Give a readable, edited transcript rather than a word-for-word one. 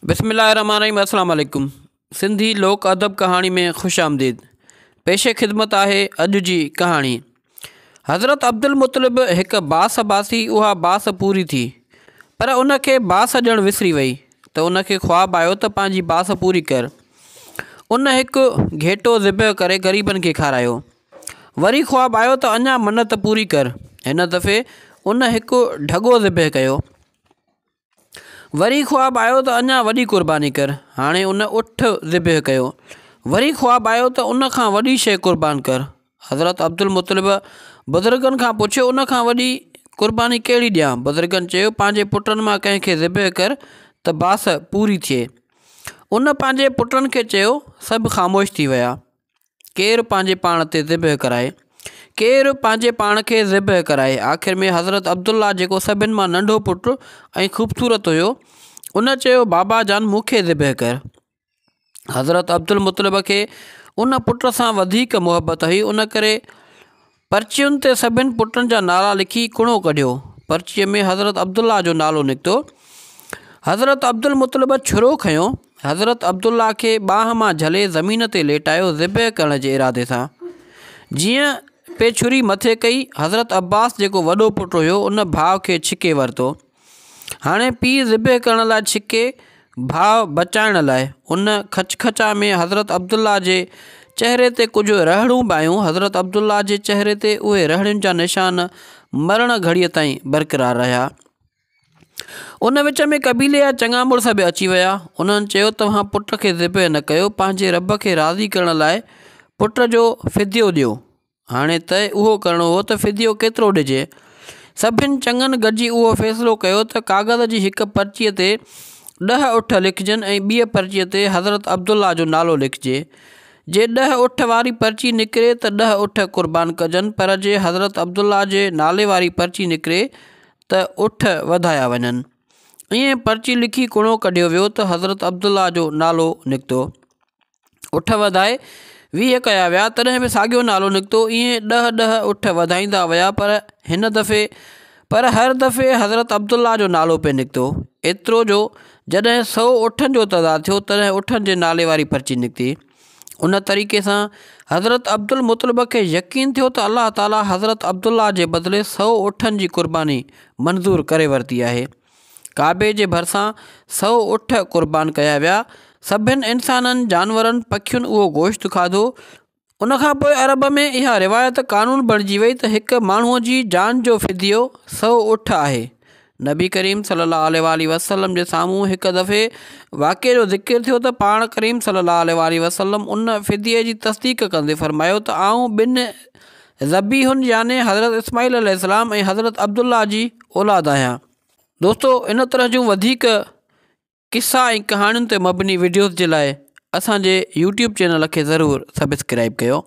بسم الله الرحمن الرحيم السلام عليڪم سنڌي لوڪ ادب ڪهاڻي ۾ خوش آمديد پيش خدمت آهي اڄ جي ڪهاڻي حضرت عبدالمطلب هڪ باس باسي اها باس پوري ٿي پر ان کي باس ڏيڻ وسري وئي ته ان کي خواب آيو ته پنهنجي باس پوري ڪر ان هڪ گهيٽو ذبح ڪري غريبن کي کارايو وري خواب آيو ته اڃا منت پوري ڪر هن دفعي ان هڪ ڍڳو ذبح ڪيو وري خواب آيو ته اڃا وڏي قرباني ڪر. هاڻي ان اٺ ذبح ڪيو. وري خواب آيو ته ان کان وڏي شيء قربان ڪر. حضرت عبدالمطلب بزرگن کان پڇيو ان کان وڏي قرباني ڪهڙي ڏيان؟ بزرگن چيو پنهنجي پٽن مان ڪنهن کي ذبح ڪر ته باس پوري ٿئي. ان پنهنجي پٽن کي چيو، سڀ خاموش ٿي ويا. ڪير پنهنجي پاڻ تي ذبح ڪرائي؟ ڪير پنهنجي پاڻ کي ذبح ڪرائي؟ آخر ۾ حضرت عبدالله جيڪو سڀن مان ننڍو پٽ ۽ خوبصورت هيو، ان چيو بابا جان مون کي ذبح ڪر. حضرت عبدالمطلب کي ان پٽ سان وڌيڪ محبت هئي، ان ڪري پرچين تي سڀن پٽن جا نالا لکي ڪڻو ڪڍيو. پرچيء ۾ حضرت عبدالله جو نالو نڪتو. حضرت عبدالمطلب ڇرو کنيو. حضرت عبدالله کي ٻانهن مان جهلي زمين تي ليٽايو ذبح ڪرڻ جي ارادي سان. جيئن پئي ڇري مٿي ڪئي، حضرت عباس جيڪو وڏو پٽ هيو، ان ڀاء کي ڇڪي ورتو. هاڻي پيء ذبح ڪرڻ لاء ڇڪي ڀاء بچائڻ لاء ان کچ کچا ۾ حضرت عبدالله جي چهري تي ڪجهه رهڙون به آيون حضرت عبدالله جي چهري تي اهي رهڙين جا نشان مرڻ گهڙيء تائين برقرار رهيا. ان وچ ۾ قبيلي جا چڱا مڙس به اچي ويا انهن چيو توهان پٽ کي ذبح نه ڪيو پنهنجي رب کي راضي ڪرڻ لاء پٽ جو فديو ڏيو. هاڻي طئي اهو ڪرڻو هو ته فديو ڪيترو ڏجي. سڀن چڱن گڏجي اهو فيصلو ڪيو ته ڪاغذ جي هڪ پرچيء تي ڏهه اٺ لکجن ۽ ٻيء پرچيء تي حضرت عبدالله جو نالو لکجي. جي ڏهه اٺ واري پرچي نڪري ته ڏهه اٺ قربان ڪجن پر جي حضرت عبدالله جي نالي واري پرچي نڪري ته اٺ وڌايا وڃن. ائين پرچي لکي ڪڻو ڪڍيو ويو ته حضرت عبدالله جو نالو نڪتو. اٺ وڌائي 20 ڪيا ويا تڏهن به ساڳيو نالو نڪتو ائين ڏهه ڏهه اٺ وڌائيندا ويا پر هن دفعي پر هر دفعي حضرت عبدالله جو نالو پئي نڪتو ايترو جو جڏهن سو اٺن جو تعداد ٿيو تڏهن اٺن جي نالي واري پرچي نڪتي ان طريقي سان حضرت عبدالمطلب کي يقين ٿيو ته الله تعالي حضرت عبدالله جي بدلي سو اٺن جي قرباني منظور ڪري ورتي آهي ڪعبي جي ڀرسان 108 قربان ڪيا ويا. سڀن انسانن، جانورن، پکين اهو گوشت کاڌو. ان کان پوء عرب ۾ اها روايت قانون بڻجي وئي ته هڪ ماڻهوء جي جان جو فديو 108 آهي. نبي ڪريم صلي الله عليه واٰله وسلم جي سامهون هڪ دفعي واقعي جو ذڪر ٿيو ته پاڻ ڪريم صلي الله عليه واٰله وسلم ان فديي جي تصديق ڪندي فرمايو ته آئون ٻن ذبيحن يعني حضرت اسماعيل عليه السلام ۽ حضرت عبدالله جي اولاد آهيان. دوستو ان طرح جون وڌيڪ قصا ۽ ڪهاڻين تي مبني وڊيوز جي لاء اسان جي يوٽيوب چينل کي ضرور سبسڪرائيب ڪيو.